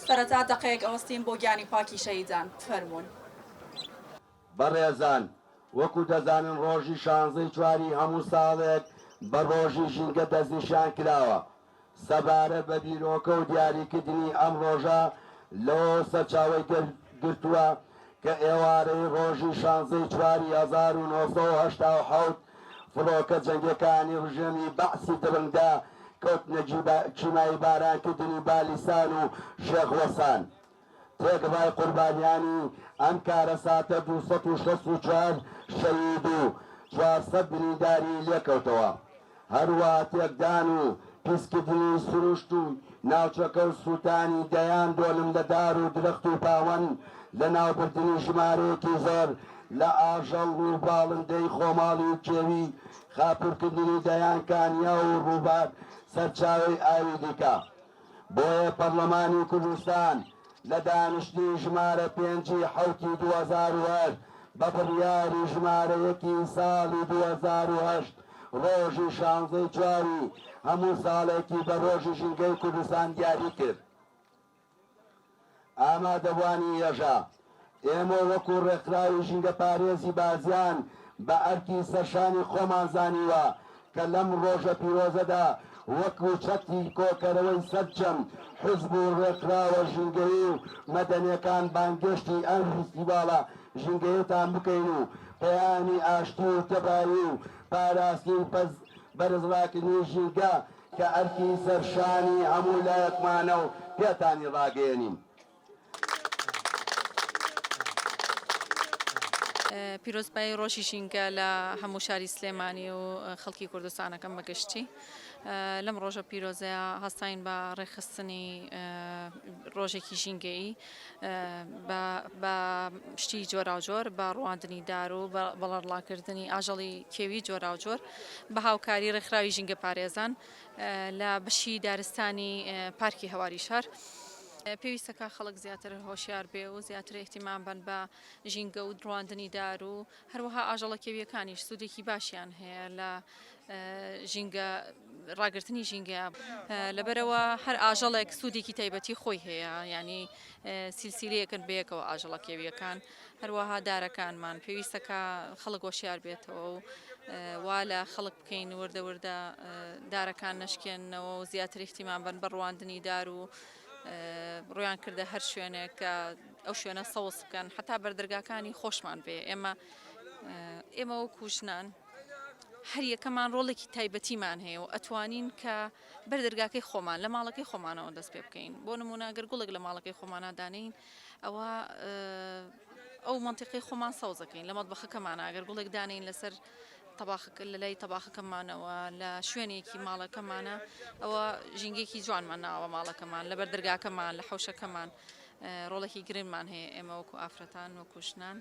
سەرەتا دەقەیەک ئەوەستین بۆ گیانی پاکی شەهیدان. فەرموون. بەڕێزان وەکو دەزانن ڕۆژی شانزەی چواری هەموو ساڵێک بە ڕۆژی ژینگە دەستنیشان کراوە، سەبارەت بە بیرۆکە و دیاریکردنی ئەم ڕۆژە لەوەوە سەرچاوەی گرتووە کە ئێوارەی ڕۆژی شانزەی چواری 1987 فڕۆکە جەنگیەکانی ڕژێمی بەعسی دڕندە کەوتنە کیمایی بارانکردنی بالیسان و شێخ وەسان. تێکڕای قوربانیانی ئەم کارەساتە 264 شەهید و 400 برینداری لێکەوتەوە. هەروەها تێکدان و پیسکردنی سروشت و ناوچەکە و سووتانی دەیان دۆنم لە دار و درەخت و پاوەن، لەناوبردنی ژمارەیەکی زۆر لە ئاژەڵ و باڵندەی خۆماڵی و کێوی، خاپوورکردنی دەیان کانیاو و ڕووبار سەرچاوەی ئاوی دیکە. بۆیە پەڕلەمانی کوردستان لە دانیشتنی ژمارە پێنجی حەوتی 2008 بە بڕیاری ژمارە یەکی ساڵی 2008 ڕۆژی شانزەی چواری هەموو ساڵێکی بە ڕۆژی ژینگەی کوردستان دیاری کرد. ئامادەبووانی هێژا، ئێمە وەکو ڕێکخراوی ژینگەپارێزی بازیان بە ئەرکی سەرشانی خۆمان زانیوە کە لەم ڕۆژە پیرۆزەدا وەکو چەتری کۆکەرەوەی سەرجەم حزب و ڕێکخراوە ژینگەیی و مەدەنیەکان بانگێشتی ئەم فیستیڤاڵە ژینگەیەتان بکەین و پەیامی ئاشتی و تەبایی و پاراستنی و بەرزڕاکردنی ژینگە کە ئەرکی سەرشانی هەموو لایەکمانە و پێتانی ڕاگەیەنین. پیرۆزبایی ڕۆژی ژینگە لە هەموو شاری سلێمانی و خەڵکی کوردستانەکەم بە گشتی. لەم ڕۆژە پیرۆزەیە هەستاین بە ڕێکخستنی ڕۆژێکی ژینگەیی بە شتی جۆراوجۆر بە ڕواندنی دار و بە بەڵەڕڵاکردنی ئاژەڵی کێوی جۆراوجۆر بە هاوکاری ڕێکخراوی ژینگەپارێزان لە بەشی دارستانی پارکی هەواری شار. پێویستە کە خەڵک زیاتر هۆشیار بێ و زیاتر ئیهتیمام بەن بە ژینگە و ڕواندنی دار و هەروەها ئاژەڵە کێویەکانیش سوودێکی باشیان هەیە لە ژینگە ڕاگرتنی ژینگەیە لەبەرەوە هەر ئاژەڵێک سوودێکی تایبەتی خۆی هەیە ینی سیلسیلەیەکن بەیەکەوە ئاژەڵە کێویەکان هەروەها دارەکانمان پێویستە کە خەڵک هۆشیار بێتەوە و وا لە خەڵک بکەین وردە وردە دارەکان نەشکێننەوە و زیاتر احتیمان بن بە ڕواندنی دار و ڕویان کردە هەر شوێنێک کە ئەو شوێنە سەوز بکەن حتا بەردەرگاکانی خۆشمان بێ ئێمە ئێمە وەکو ژنان هەر یەکەمان ڕۆڵێکی تایبەتیمان هەیە و ئەتوانین کە بەر دەرگاکەی خۆمان لە ماڵەکەی خۆمانەوە دەست پێ بکەین بۆ نمونە گەر گوڵێک لە ماڵەکەی خۆمانە دانین ئەوە ئەو مەنتیقەی خۆمان سەوزەکەین لە مەتبەخەکەمانە گەر گوڵێک دانین لەسەر تەباخەکە لە لای تەباخەکەمانەوە لە شوێنێکی ماڵەکەمانە ئەوە ژینگێکی جوانمان ناوە ماڵەکەمان لە بەردەرگاکەمان لە حەوشەکەمان ڕۆڵێکی گرنگمان هەیە ئێمە وەکو ئافرەتان وەکو ژنان.